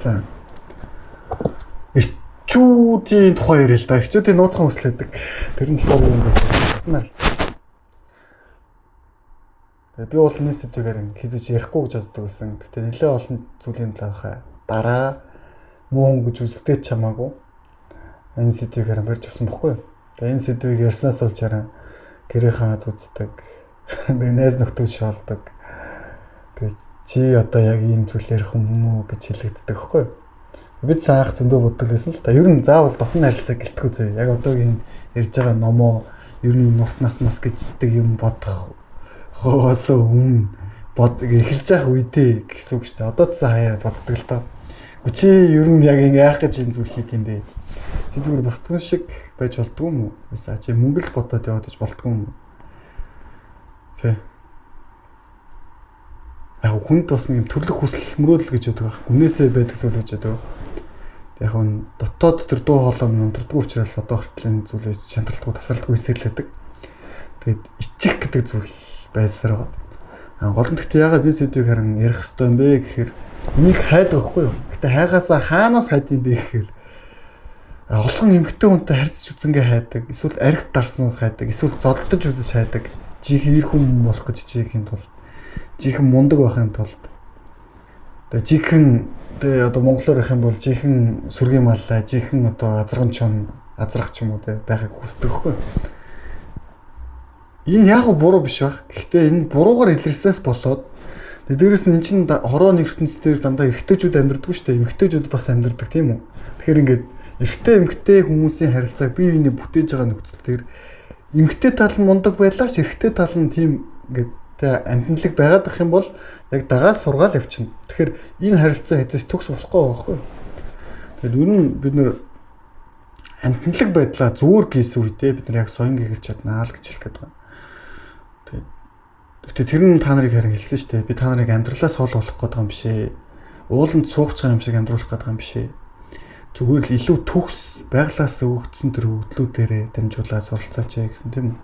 За. Эрчүүдийн тухай ярил л да. Эрчүүдийн нууцхан хүсэл гэдэг. Тэр нь болохоор юм бэ? Дотн харилцаа. Тэгээ би бол энэ сэдвээр харин хизэж ярихгүй гэж боддог байсан. Гэтэ нэлээд олон зүйлийн талаарх дараа муу хүн гэж үзэгдэж чамаагүй энэ сэдвийг харин барьж авсан бохгүй юу? Тэгээ энэ сэдвийг ярьснаас болж харин гэрийнхээ хад үздэг. Тэгээ найз нөхдөд шоолдог. Тэгээ чи одоо яг ийм зүйл ярих юм уу гэж хэлэгддэг байхгүй юу? Бид анх зөндөө боддог байсан л та. Ер нь заавал дотн харилцаа гэлтгүй зөө. Яг одоогийн ярьж байгаа номоо ер нь нурт нас мас гэждэг юм бодох хоос өмнө бод эхэлж явах үедээ гэсэн үг шүү дээ. Одоо ч хаяа боддог л доо. Чи ер нь яг ингэ яах гэж юм зүйл хийх юм бэ? Чи зүгээр бусдын шиг байж болдгоо юм уу? Эсвэл чи мөнгө л бодоод яваад иж болдгоо юм уу? Тэ. Яг хүнд бас нэг юм төрлөх хүсэл мөрөөдөл гэж яддаг байх. Үнээсээ байдаг зүйл гэж яддаг. Яг нь дотоод тэр дуу хоолой нь унтардгүй учраас одоо хүртэл энэ зүйлээс шантралтгүй тасралтгүй эсэрлэдэг. Тэгээд ичих гэдэг зүйл байсаар байгаа. Гол нь гэхдээ ягаад энэ сэдвийг харин ярих ёстой юм бэ гэхээр энийг хайд байхгүй юу? Гэтэ хайгаасаа хаанаас хайд юм бэ гэхээр олон эмэгтэй хүнтэй харьцаж үзэнгээ хайдаг, эсвэл архи дарснаас хайдаг, эсвэл зодолдож үзэж хайдаг. Жинхэнэ эр хүн болох гэж хичээхийн тулд, жинхэнэ мундаг байхын тулд. Тэгээ жинхэнэ тэгээ одоо монголоор ярих юм бол жинхэнэ сүргийн маллаа, жинхэнэ одоо азарган чон, азрах ч юм уу тэгээ байхыг хүсдэг байхгүй юу? Энэ яг буруу биш байх. Гэхдээ энэ буруугаар илэрснээс болоод тэгээ дээрэс нь эн чинь хорооны ертөнцийн дээр дандаа эрэгтэйчүүд амьдардаг шүү дээ. Эмэгтэйчүүд бас амьдардаг тийм үү? Тэгэхээр ингээд эрэгтэй эмэгтэй хүмүүсийн харилцааг бие биенээ бүтээж байгаа нөхцөл дээр эмэгтэй тал нь мундаг байлаа ч эрэгтэй тал нь тийм ингээд тэ амтналаг байгаад ах юм бол яг дагаад сургаал явчихна. Тэгэхээр энэ харилцаа хэзээ ч төгс болохгүй байгаа байхгүй юу? Тэгэхээр ер нь бид нэр амтналаг байдлаа зүгээр хийсэн үедээ бид нар яг соён гэгэрч чаднаа л гэж хэлэх гээд байгаа. Тэгээд гэтээ тэр нь та нарыг харин хэлсэн шүү дээ. Би та нарыг амьдралаас хол болох гээд байгаа юм биш ээ. Ууланд суугч байгаа юм шиг амьдруулах гээд байгаа юм биш ээ. Зүгээр л илүү төгс байглаас өгөгдсөн тэр өгдлүүдээрээ дамжуулаад суралцаач ээ гэсэн тийм үү.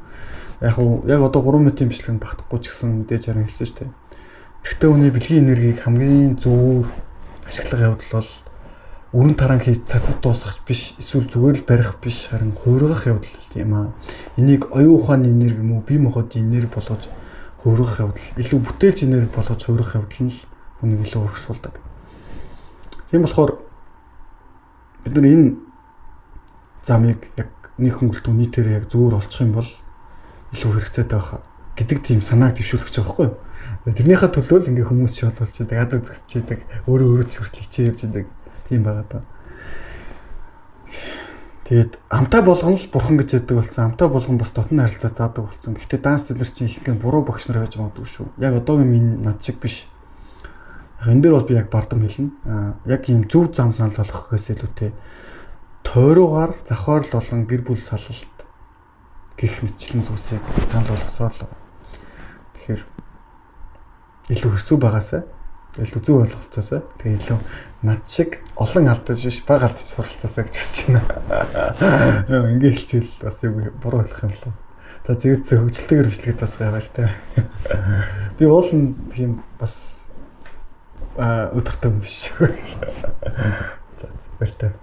Яг яг одоо 3 минутын бичлэг нь багтахгүй ч гэсэн мэдээж харин хэлсэн шүү дээ. Эрэгтэй хүний бэлгийн энергийг хамгийн зөвөр ашиглах явдал бол өрн таран хийж цацаж дуусгах биш, эсвэл зүгээр л барих биш, харин хуургах явдал юм аа. Энийг оюун ухааны энерги юм уу, бие махбодын энерги болгож хуургах явдал, илүү бүтээлч энерги болгож хуургах явдал нь л хүнийг илүү урагшуулдаг. Тийм болохоор бид нар энэ замыг яг нэг хөнгөлтөө нийтээр яг зүгээр олчих юм бол илүү хэрэгцээтэй байх гэдэг тийм санааг дэвшүүлэх гэж байгаа байхгүй юу? Тэрнийхээ төлөө л ингээ хүмүүс шоолуулж идэг, ад үзэгч идэг, өөрөө өөрөө ч хүртэл хичээ явж идэг тийм байгаа даа. Тэгээд амтай болгон л бурхан гэж яддаг болсон. Амтай болгон бас дотн харилцаа заадаг болсон. Гэхдээ данс тэд нар чинь ихэнх нь буруу багш нар байж магадгүй шүү. Яг одоогийн минь над шиг биш. Яг энэ дээр бол би яг бардам хэлнэ. Яг ийм зөв зам санал болгох гэхээс илүүтэй тойруугаар завхаарл болон гэр бүл салалт гих мэтчлэн зүйлсийг санал болгосоор л. Тэгэхээр илүү хөсөө багасаа, илүү зөв ойлголцоосоо, тэгээ илүү над шиг олон алдаж биш, бага алдаж суралцаасаа гэж хүсэж байна. Ингээ хэлчихвэл бас юу буруу ойлгох юм болов. За зэгцээ хөгжилтэйгээр бичлэгэд бас баяртай. Би уулын тийм бас өдөртөө юм биш. За баяртай.